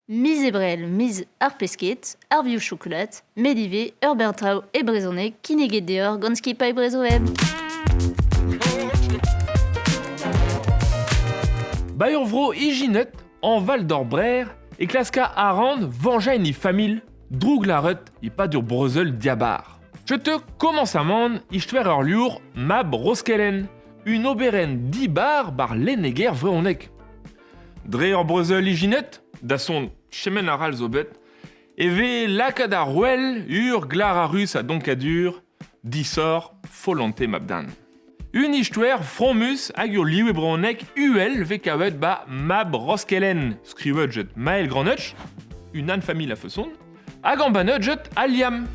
Miz Ebrel, miz ar pesked, ar vioù chokolad, met ivez ur bern traoù e brezhoneg kinniget deoc'h gant skipailh Brezhoweb. Ba ur vro ijinet, en Val d'Orbrer, e klaska Aran veñjañ he familh, droug lâret e-pad ur brezel diabar. Setu komañsamant istoer ur liour Mab Roskelen, un oberenn dibar bar lenneger vrezhonek. Dre ur brezel ijinet, da son chemenn arall zo bet, e vez lakaet ar ouel ur glararus a donkadur, disoc'h follante mab-den. Un istoer fromus hag ur liv e brezhoneg uhel vez kavet ba Mab Roskelen, skrivet get Mael Graneuch, unan familh a-feson, hag embannet get Al Liamm.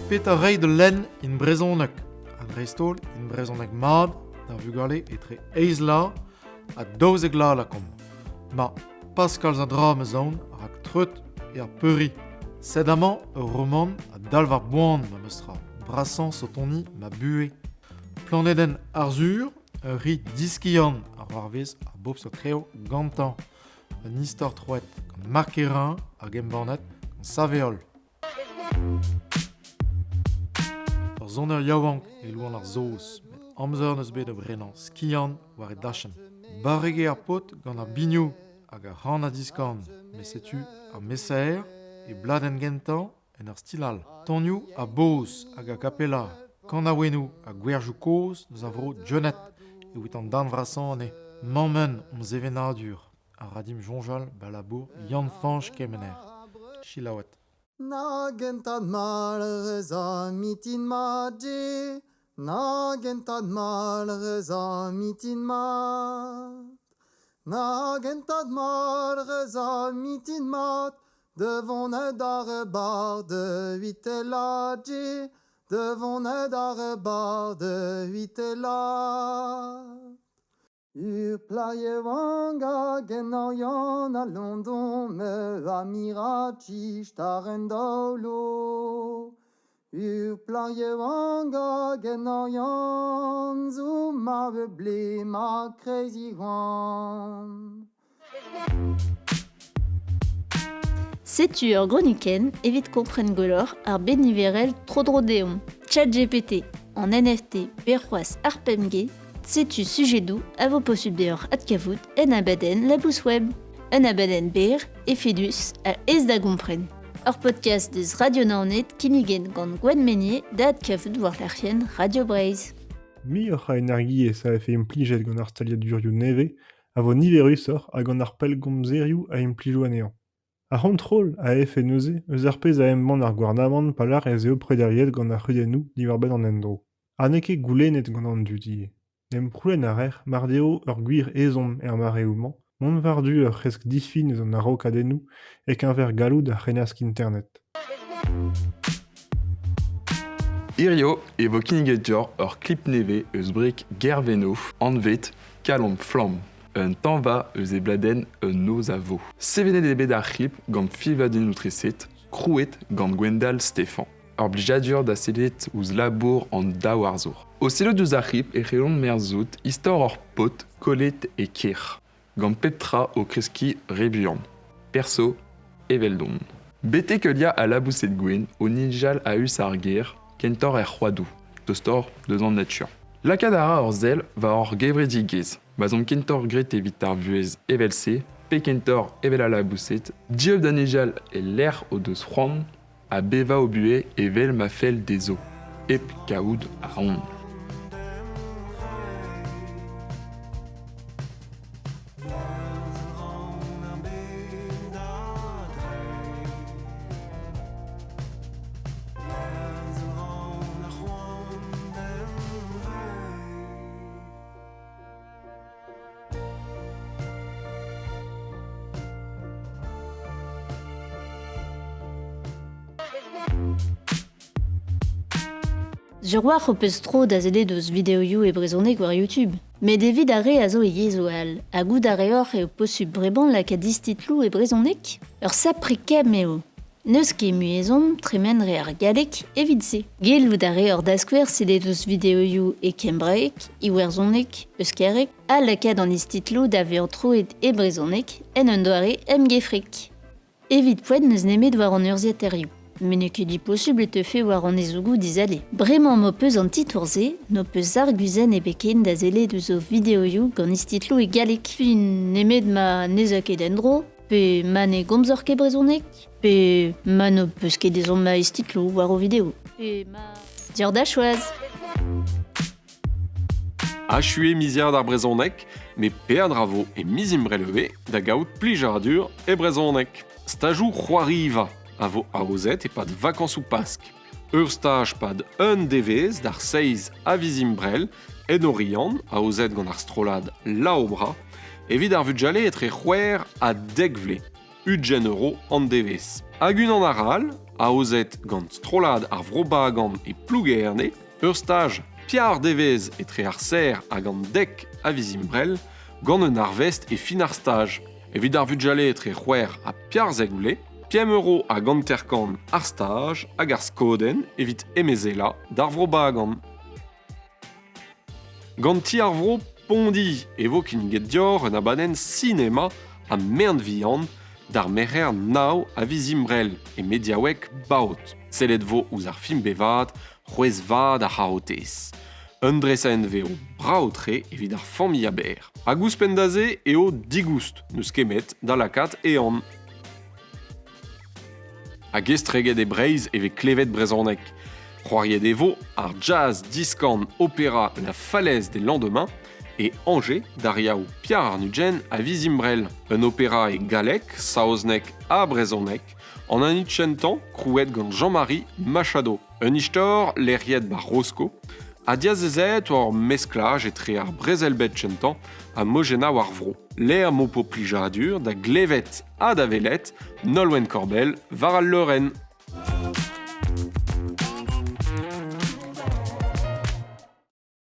Petra reiñ da lenn in brezhoneg ha dreist-holl in brezhoneg mat d'ar vugale etre eizh vloaz ha 12 vloaz lakaomp. Ma, pas kalz a dra 'm eus aon rak treut eo ar peuriñ. Sed amañ ur romant a dalv ar boan memes tra. Brasañ sotoni ma buhez. Planedenn Arzhur, ur ri diskiant a c'hoarvez ar bobl saotreoù gantañ. Un istor troet gant Marc Hérin hag embannet gant Saveol. Ur soner yaouank e Louan ar Saoz, met amzer n'eus bet da brenañ skiant war e dachenn. Barrek eo ar paotr gant ar binioù hag ar c'han-ha-diskan, met setu ar mesaer e bladenn gentañ en ur stil all. Tonioù a-boz hag a capella, kanaouennoù ha gwerzioù kozh eus a vro Dioned evit an darn vrasañ anezhe. Mammenn hon sevenadur a ra dimp soñjal ba labour Yann-Fañch Kemener. Selaouet. Na gentañ malrez ha mitin mat Na gentañ malrez ha mitin mat Na gentañ malrez ha mitin mat De vonet d'ar bar de huitellaji De vonet d'ar bar de huitellat Ur plac'h yaouank hag en Oriant a London me a mirachi staren daolo Ur plac'h yaouank hag en Oriant zo marv ble ma kreiz he c'hoant. Setu ur gronikenn evit kompren gwelloc'h ar bed niverel tro-dro deomp. ChatGPT, an NFT pe c'hoazh ar 5G, setu sujedoù a vo posubl deoc'h adkavout en abadenn Labous Web. Un abadenn berr, efedus ha aes da gompren. Ur podcast deus Radio Naoned kinniget gant Gwenn Menier da adkavout war lec'hienn Radio Breizh. Muioc'h a energiezh a vefe implijet gant ar staliadurioù nevez a vo niverusoc'h ha gant ar pellgomzerioù a implijo anezhañ. Ar c'hontrol a vefe neuze eus ar pezh a embann ar gouarnamant pa lâr ez eo prederiet gant ar c'hudennoù diwar-benn an endro. Ha n'eo ket goulennet gant an dud ivez. En em c'houlenn a raer mar deo ur gwir ezhomm er mareoù-mañ mont war-du ur c'hresk difin eus an araokadennoù e-keñver galloud ar c'hennask internet. Hirio e vo kinniget deoc'h ur klip nevez eus Brieg Guerveno anvet Kalon Flamm. Un tañva eus e bladenn Un noz a vo. Sevenet eo bet ar c'hlip gant fiñvadennoù treset, krouet gant Gwendal Stefan. Ur blijadur da sellet ouzh labour an daou arzour. O sellout ouzh ar c'hlip e c'hellont merzout istor ur paotr kollet e kêr, gant pep tra o kreskiñ re buan. Perso, eveldon. Betek heuliañ al laboused gwenn o nijal a-us ar gêr, kentoc'h er c'hoadoù, tostoc'h deus an natur. Lakaat a ra ur sell war hor gevredigezh, ma'z omp kentoc'h graet evit ar vuhez evel-se, pe kentoc'h evel al laboused, dieub da nijal e-lec'h o deus c'hoant ha bevañ o buhez evel ma fell dezho, hep kaout aon. Sur 'walc'h ho peus tro da sellet ouzh videoioù e brezhoneg war YouTube. Met evit ar re a zo e yezhoù all, ha goût a reoc'h eo posupl bremañ lakaat istitloù e brezhoneg? Ur sapre kemm eo! N'eus ket mui ezhomm tremen re ar galleg evit se. Gellout a reor da skouer sellet ouzh videoioù e kembraeg, iwerzhoneg, euskareg ha lakaat an istitloù da vezañ troet e brezhoneg en un doare emgefrek. Evit poent n'eus nemet war an urzhiataerioù. Met n'eo ket diposubl e teufe war an ezougoù dizale. Bremañ m'ho peus an titour-se, n'ho peus arguzenn ebet ken da sellet ouzh ho videoioù gant istitloù e galleg. Fin nemet ma n'ez a ket en-dro, pe ma ne gomzor ket brezhoneg, pe ma n'ho peus ket ezhomm a istitloù war ho video. Pe ma... Dior da choaz! Achu eo miziad ar brezhoneg, met peadra vo e miz Imbreleve da gaout plijadur e brezhoneg. Stajoù c'hoariva a vo aozet e-pad vakañsoù Pask. Ur staj pad un devezh d'ar seizh a viz Imbrel en Oriant, aozet gant ar strollad Laobra, evit ar vugale etre c'hwec'h ha dek vloaz. 20 euro an devezh. Hag unan arall, aozet gant strollad ar Vro Bagan e Plougerne, ur staj piar devezh etre ar serr hag an dek a viz Imbrel, gant un arvest e fin ar staj. Evit ar vugale etre c'hwec'h ha piarzek vloaz, pemp euro hag hanter-kant ar staj hag ar skodenn evit emezelañ d'ar Vro Bagan. Gant Ti ar Vro Pondi e vo kinniget deoc'h un abadenn sinema ha merenn-vihan d'ar Merc'her nav a viz Imbrel e mediaoueg Baod. Sellet vo ouzh ar film bevaat C'hwezh vat ar c'harotez. Un dresadenn-vev brav-tre evit ar familh aber. Hag ouzhpenn da se eo digoust, n'eus ket met da lakaat ehan. Hag estreget e Breizh e vez klevet brezhoneg. C'hoariet e vo ar jazz diskan opera La Falaise des lendemains e Angers d'ar Yaou Pierre Arnudjen a viz Imbrel. Un opera e galleg, saozneg ha brezhoneg, an hini kentañ krouet gant Jean-Marie Machado. Un istor lec'hiet ba Rosko ha diazezet war ur mesklaj etre ar brezel-bed kentañ ha mojennañ war vro. Lec'h m'ho po plijadur da glevet ha da welet Nolwenn Korbell war al leurenn.